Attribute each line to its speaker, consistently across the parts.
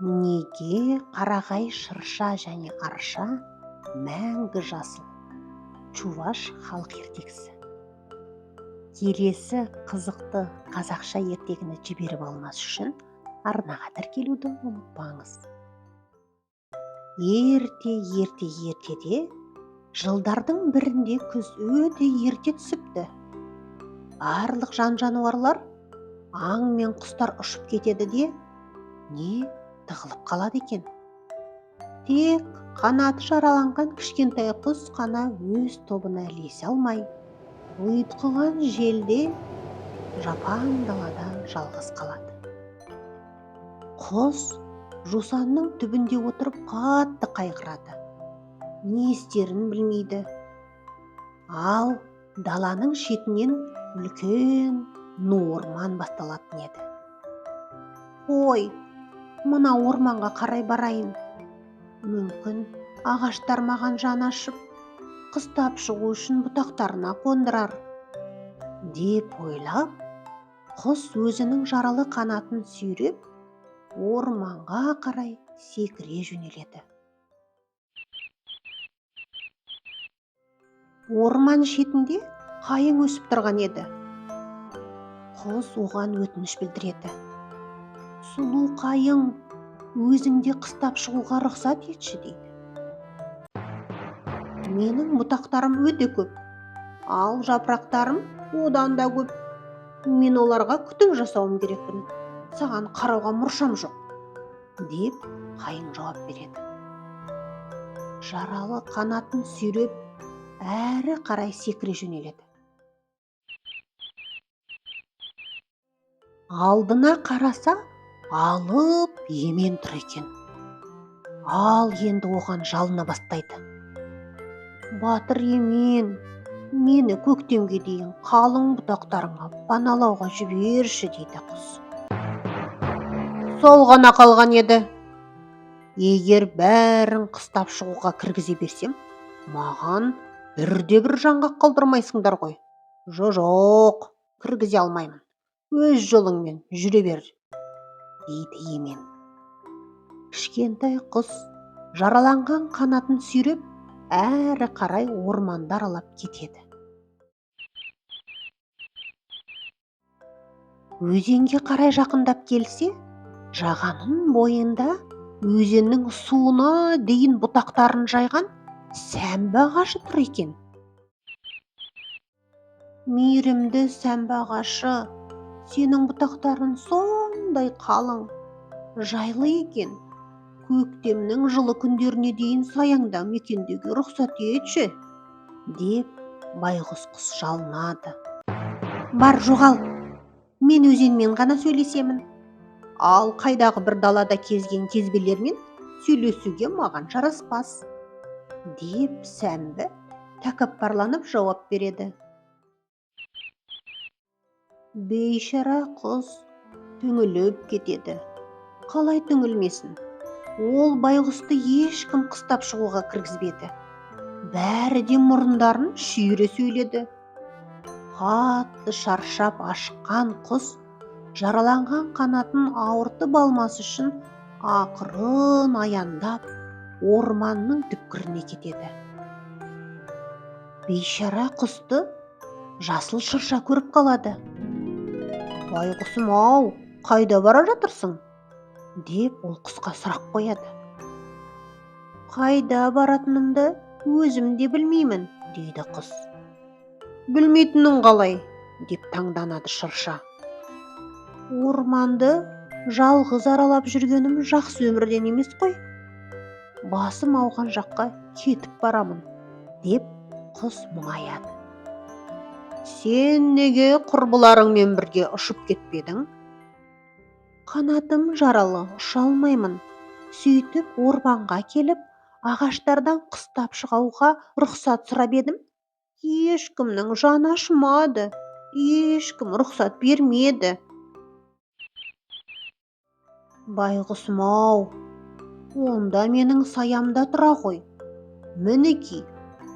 Speaker 1: Неге қарағай, шырша және арша мәңгі жасыл? Чуваш халық ертегісі. Келесі қызықты қазақша ертегіні жіберіп алмас үшін арнаға тіркелуді ұмытпаңыз. Ерте, ерте, ертеде жылдардың бірінде күз өте ерте түсіпті. Барлық жан-жануарлар, аң мен құстар ұшып кетеді де, не тығылып қалады екен. Тек қанаты жараланған кішкентай құс қана өз тобына ілесе алмай, ұйтқыған желде жапан далада жалғыз қалады. Құс жусанның түбінде отырып қатты қайғырады. Не істерін білмейді. Ал даланың шетінен үлкен ну орман басталатын еді. Қой, мына орманға қарай барайын. Мүмкін ағаштар маған жан ашып, қыстап шығу үшін бұтақтарына қондырар, деп ойлап, құс өзінің жаралы қанатын сүйреп, орманға қарай секіре жөнеледі. Орман шетінде қайың өсіп тұрған еді. Құс оған өтініш білдіреді. Сұлу қайың, өзіңде қыстап шығуға рұқсат етші, дейді. Менің бұтақтарым өте көп, ал жапырақтарым одан да көп. Мен оларға күтім жасауым керекпін. Саған қарауға мұршам жоқ, деп қайың жауап береді. Жаралы қанатын сүйреп, әрі қарай секіре жөнеледі. Алдына қараса, алып емен тұр екен. Ал енді оған жалына бастайды. Батыр емен, мені көктемге дейін қалың бұтақтарыңа паналауға жіберші, дейді құс. Сол ғана қалған еді. Егер бәрін қыстап шығуға кіргізе берсем, маған бірде бір жаңғақ қалдырмайсыңдар ғой. Жоқ, кіргізе алмаймын. Өз жолыңмен жүре бер, дейді емен. Кішкентай құс жараланған қанатын сүйреп, әрі қарай орманды аралап кетеді. Өзенге қарай жақындап келсе, жағаның бойында өзеннің суына дейін бұтақтарын жайған сәмбі ағашы тұр екен. Мейірімді сәмбі ағашы, сенің бұтақтарың сондай қалың, жайлы екен. Көктемнің жылы күндеріне дейін саяңда мекендеуге рұқсат етші, деп байғұс құс жалынады. Бар, жоғал, мен өзенмен ғана сөйлесемін. Ал қайдағы бір далада кезген кезбелермен сөйлесуге маған жараспас, деп сәмбі тәкаппарланып жауап береді. Бейшара құс түңіліп кетеді. Қалай түңілмесін? Ол байғұсты ешкім қыстап шығуға кіргізбеді. Бәрі де мұрындарын шүйіре сөйледі. Қатты шаршап ашыққан құс жараланған қанатын ауыртып алмас үшін ақырын аяндап орманның түкпіріне кетеді. Бейшара құсты жасыл шырша көріп қалады. Байғұсым ау, қайда бара жатырсың? Деп ол құсқа сұрақ қояды. Қайда баратынымды өзім де білмеймін, дейді құс. Білмейтінің қалай? Деп таңданады шырша. Орманды жалғыз аралап жүргенім жақсы өмірден емес қой. Басым ауған жаққа кетіп барамын, деп құс мұңаяды. Сен неге құрбыларыңмен бірге ұшып кетпедің? Қанатым жаралы, ұша алмаймын. Сөйтіп орманға келіп, ағаштардан қыстап шығуға рұқсат сұрап едім. Ешкімнің жаны ашымады, ешкім рұқсат бермеді. Байғұсым ау, онда менің саямда тұра ғой. Мінекей,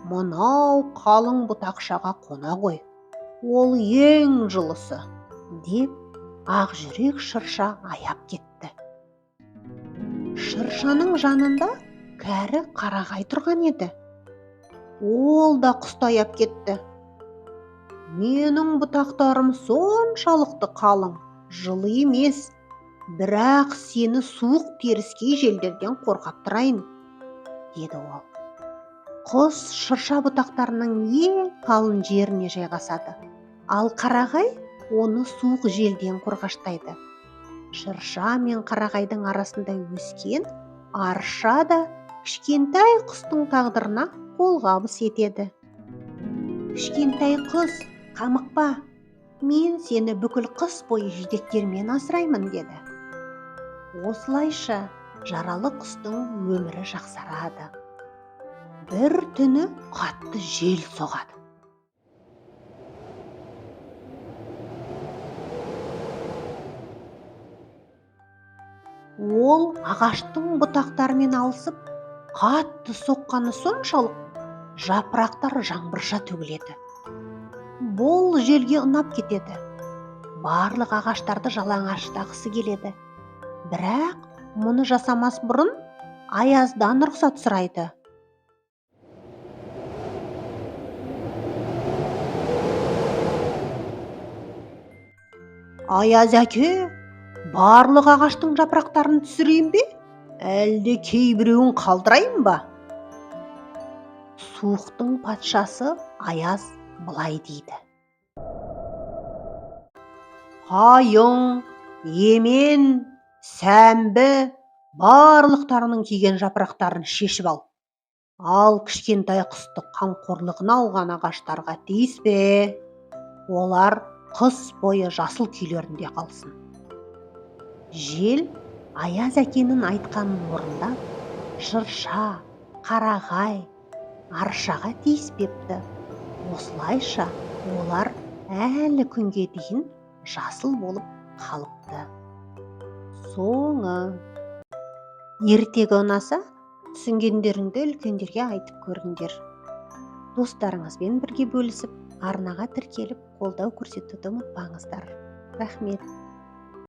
Speaker 1: мынау қалың бұтақшаға қона ғой. Ол ең жылысы, деп ақ жүрек шырша аяп кетті. Шыршаның жанында кәрі қарағай тұрған еді. Ол да құсты аяп кетті. Менің бұтақтарым соншалықты қалың, жылы емес, бірақ сені суық теріскей желдерден қорғап тұрайын, деді ол. Құс шырша бұтақтарының ең қалың жеріне жайғасады, ал қарағай оны суық желден қорғаштайды. Шырша мен қарағайдың арасында өскен арша да кішкентай құстың тағдырына қолғабыс етеді. Кішкентай құс, қамықпа, мен сені бүкіл қыс бойы жидектермен асыраймын, деді. Осылайша жаралы құстың өмірі жақсарады. Бір түні қатты жел соғады. Ол ағаштың бұтақтарымен алысып, қатты соққаны соншалық, жапырақтар жаңбырша төгіледі. Бұл желге ұнап кетеді. Барлық ағаштарды жалаңаштағысы келеді. Бірақ мұны жасамас бұрын аяздан рұқсат сұрайды. Аяз әке, барлық ағаштың жапырақтарын түсірейін бе, әлде кейбіреуін қалдырайын ба? Суықтың патшасы аяз былай дейді. Қайың, емен, сәмбі барлықтарының киген жапырақтарын шешіп ал. Ал кішкентай құсты қамқорлығына алған ағаштарға тиіспе. Олар қыс бойы жасыл күйлерінде қалсын. Жел аяз әкенің айтқанын орындап, шырша, қарағай, аршаға тиіспепті. Осылайша олар әлі күнге дейін жасыл болып қалыпты. Соңы. Ертегі ұнаса, түсінгендеріңді үлкендерге айтып көріңдер. Достарыңызбен бірге бөлісіп, арнаға тіркеліп, қолдау көрсетуді ұмытпаңыздар. Рахмет.